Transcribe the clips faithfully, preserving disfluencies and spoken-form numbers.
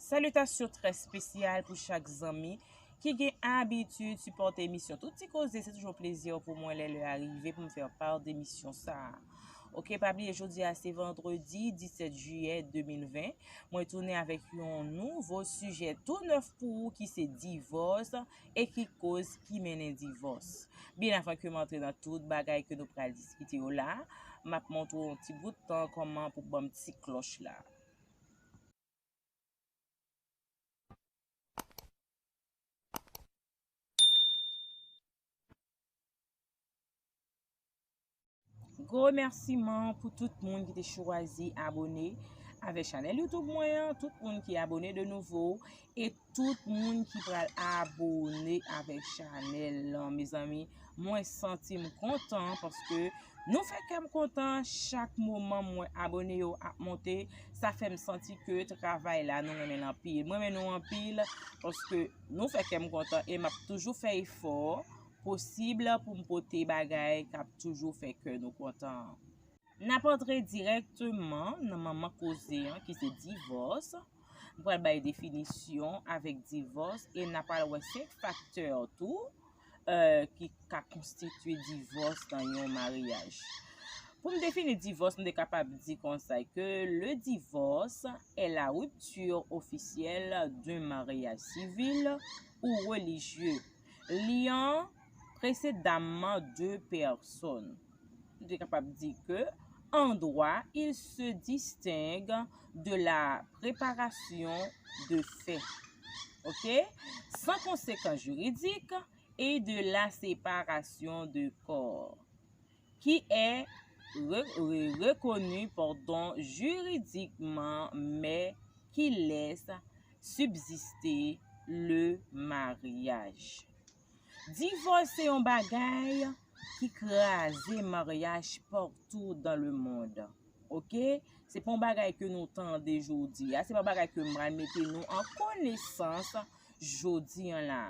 Salitasyon trè espesyal pou chak zanmi ki gen abitid sipòte emisyon Tout Ti Koze. Se toujou yon plezi pou mwen lè lè a rive pou m fè pa de emisyon sa a. Oke, pa bliye jodi a se vandredi disèt jiyè de mil ven. Mwen tounen avèk yon nouvo sijè tou nèf pou ou ki se divòs e ki koz ki mennen divòs. Byen avan ke m antre nan tout bagay ke nou pral diskite yo la, m ap montre w yon ti bout tan kòman pou ban m ti klòch la. Gwo remèsiman pou tout moun ki te chwazi abòne avèk chanèl YouTube mwen an, tout moun ki abòne de nouvo, e tout moun ki pral abòne avèk chanèl lan. Mezanmi, mwen santi m kontan paske nou fè kè m kontan. Chak moman m wè abòne yo ap monte, sa fè m santi ke travay la nou renmen l anpil. Mwen renmen nou anpil paske nou fè kè m kontan e m ap toujou fè efò posib pou m pote bagay k ap toujou fè kè nou kontan. N ap antre dirèkteman nan manman koze an ki se divòs. M pral bay definisyon avèk divòs e n ap pral wè senk faktè tou eh, ki ka konstitye divòs nan yon maryaj. Pou m defini divòs, m te kapab di konsa ke le divorce est la rupture officielle d'un mariage civil ou religieux liant précédemment deux personnes. M te kapab di ke en droit, il se distingue de la préparation de fait, ok, sans conséquence juridique et de la séparation de corps, qui est re- re- reconnue, pardon, juridiquement, mais qui laisse subsister le mariage. Divòs se yon bagay ki kraze maryaj partout dans le monde. Ok? Se pa yon bagay ke nou tande jodi a, se pa yon bagay ke m pral mete nou an konesans jodi an la.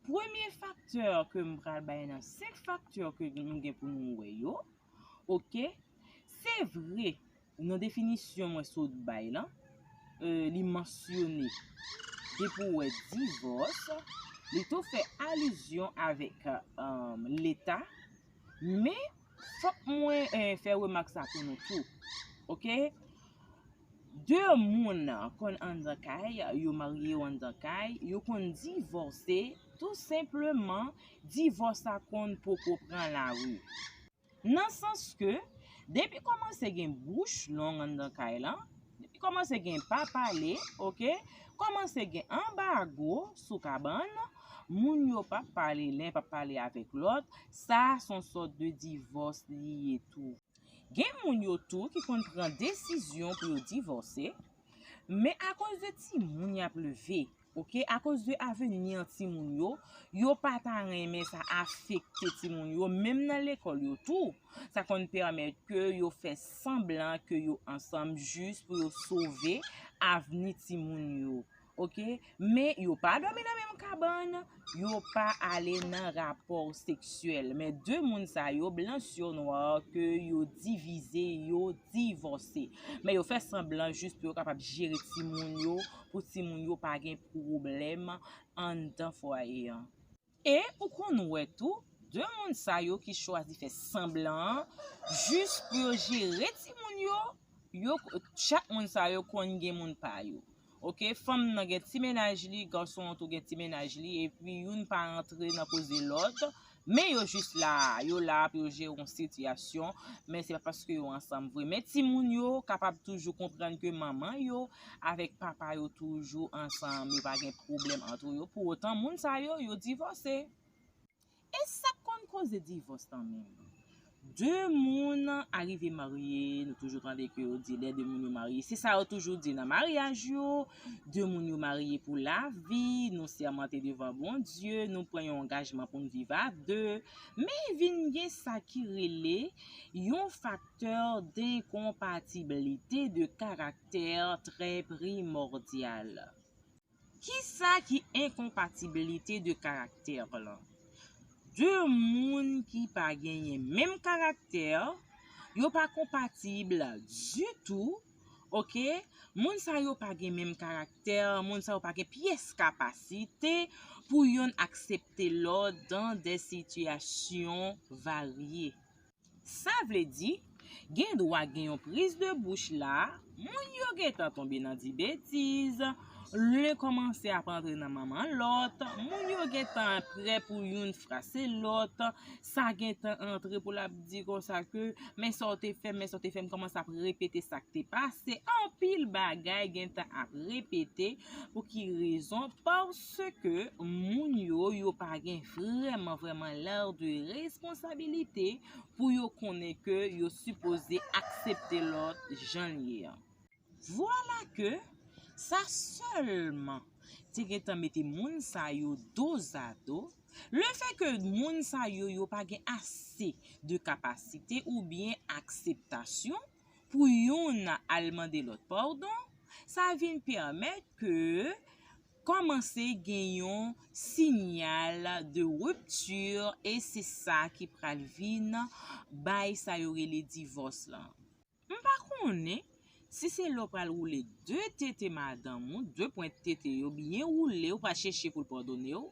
Premye faktè ke m pral bay nan senk faktè ke nou gen pou nou wè yo, ok, se vre, nan definisyon mwen sot bay lan, eh, li mansyone depi w wè divòs, li tou fè alizyon avèk eh, Leta, men fòk mwen eh, fè remak sa pou nou tou, ok? De moun konn anndan kay, yo marye yo anndan kay, yo konn divòse, tou senpleman, divòs la konn poko pran lari. Nan sans ke, depi kòmanse gen bouch long anndan kay lan, depi kòmanse gen pa pale, ok, kòmanse gen anbago sou kabann, moun yo p ap pale len, p ap pale avèk lòt, sa se yon sòt de divòs li ye tou. Gen moun yo tou ki konn pran desizyon pou yo divòse, men akoz de timoun y ap leve, ok, akoz de avni an timoun yo, yo pa ta renmen sa afekte timoun yo, menm nan lekòl yo tou. Sa konn pèmèt ke yo fè sanblan ke yo ansanm jis pou yo sove avni timoun yo. Ok? Men yo pa dòmi nan menm kabann, yo pa ale nan rapò seksyèl. Men de moun sa yo, blan sur nwa, ke yo divize, yo divòse. Men yo fè sanblan jis pou yo kapab jere timoun yo, pou timoun yo pa gen pwoblèm anndan fwaye an. E ou konn wè tou, de moun sa yo ki chwazi fè sanblan an, jis pou yo jere timoun yo, yo, chak moun sa yo konn gen moun pa yo. Ok, fanm nan gen ti mennaj li, gason an tou gen ti mennaj li, epi youn pa antre nan koze lòt, men yo jis la, yo la pou yo jere yon sitiyasyon, men se pa paske yo ansanm vre. Men timoun yo kapab toujou konprann ke manman yo avèk papa yo toujou ansanm, yo pa gen pwoblèm ant yo. Pou otan, moun sa yo, yo divòse. E sa k konn koze divòs lan menm? De moun arive marye, nou toujou tande ke yo di lè de moun yo marye, se sa yo toujou di nan maryaj yo, de moun yo marye pou lavi, nou sèmante devan Bondye, nou pran yon angajman pou n viv a de, men vin gen sa ki rele yon faktè denkonpatiblite de karaktè trè primòdyal. Kisa ki enkonpatiblite de karaktè lan? De moun ki pa genyen menm karaktè, yo pa konpatib ditou, Oke? Moun sa yo pa gen menm karaktè, moun sa yo pa gen pyès kapasite pou youn aksepte lòt dans des situations variées. Sa vle di, gen dwa gen yon priz de bouch la, moun yo gentan tonbe nan di betiz, len kòmanse ap antre nan manman lòt, moun yo gentan prè pou youn frase lòt, sa gentan antre pou l ap di konsa ke, men sa w te fè m, men sa w te fè m, kòmanse ap repete sa k te pase, anpil bagay gentan ap repete. Pou ki rezon? Paske moun yo, yo pa gen vrèman, vrèman lè de responsabilite pou yo konnen ke yo sipoze aksepte lòt jan l ye an. Vwala ke sa sèlman te gentan mete moun sa yo dozado, lefètke moun sa yo, yo pa gen ase de kapasite oubyen akseptasyon pou youn al mande lòt padon, sa vin pèmèt ke kòmanse gen yon sinyal de ripti e se sa ki pral vin bay sa yo rele divòs lan. M pa konnen si se lè w pral woule de tete madanm ou, de pwent tete yo byen woule, ou pral chèche pou l padone w.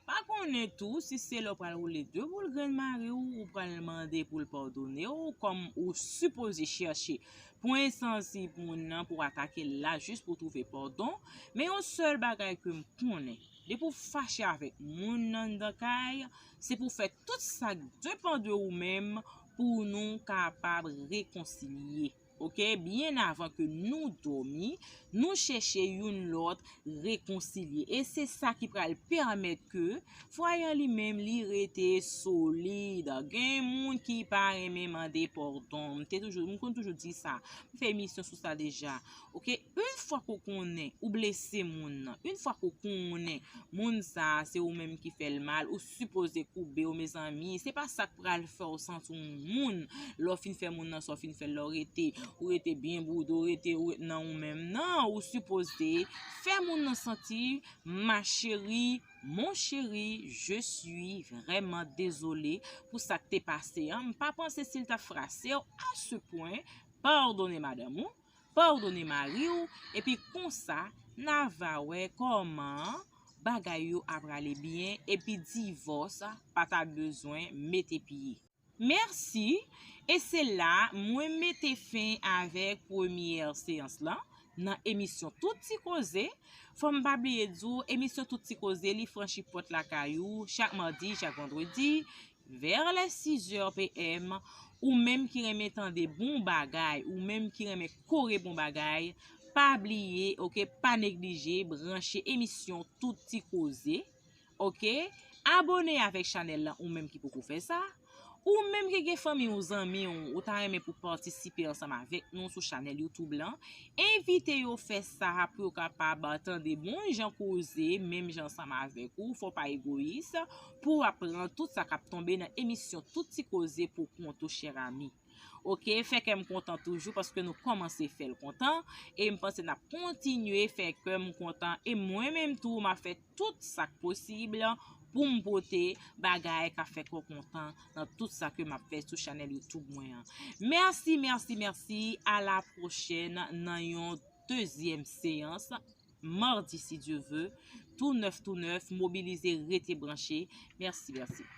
Pa konnen tou si se lè w pral woule de boul grenn mari w, ou pral mande pou l padone w, kòm ou sipoze chèche pwen sansib moun nan pou atake l la jis pou twouve padon. Men yon sèl bagay ke m konnen, depi w fache avèk moun nan anndan kay, se pou w fè tout sa k depann de ou menm pou nou kapab rekonsilye. Oke, byen avan ke nou dòmi, nou chèche youn lòt rekonsilye. E se sa ki pral pèmèt ke fwaye an li menm li rete solid. Gen moun ki pa renmen mande padon. M te toujou, m konn toujou di sa. M fè emisyon sou sa deja. Oke, yon fwa ke w konnen ou blese moun nan, yon fwa ke w konnen moun sa a se ou menm ki fè l mal, ou sipoze koube w, mezanmi. Se pa sa k pral fè w santi w moun lè w fin fè moun nan sa w fin fè l la, w rete, ou rete byen boude, w rete, ou rete nan ou menm. Non, ou sipoze fè moun nan santi, ma chérie, mon chéri, je suis vraiment désolé pou sa k te pase an. M pa panse si l t ap frase w à ce point. Padone madanm ou, padone mari w, epi konsa n a va wè kòman bagay yo ap prale byen, epi divòs pa ta bezwen mete pye. Mèsi, e se la mwen mete fen avèk premyè seyans lan nan emisyon Tout Ti Koze. Fò m pa bliye di w, emisyon Tout Ti Koze, li franchi pòt lakay ou chak madi, chak vandredi, vers les six heures P M. Ou menm ki renmen tande bon bagay, ou menm ki renmen kore bon bagay, pa bliye, oke, pa neglije branche emisyon Tout Ti Koze, oke? Abone avèk chanèl lan, ou menm ki poko fè sa. Ou menm ki gen fanmi w, zanmi w, ou ta renmen pou patisipe ansanm avèk nou sou chanèl YouTube lan, envite yo fè sa pou yo kapab tande bon jan koze, menm jan ansanm avèk ou, fò w pa egoyis, pou w ap pran tout sa k ap tonbe nan emisyon Tout Ti Koze pou kont ou, chè ami. Oke, fè kè m kontan toujou paske nou kòmanse fè l kontan e m panse n ap kontinye fè kè m kontan e mwen menm tou m ap fè tout sa k posib pou m pote bagay k ap fè kè w kontan nan tout sa ke m ap fè sou chanèl YouTube mwen an. Mèsi, mèsi, mèsi. A la pwochèn nan yon dezyèm seyans, madi si Dye ve, tou nèf, tou nèf, mobilize, rete branche. Mèsi, mèsi.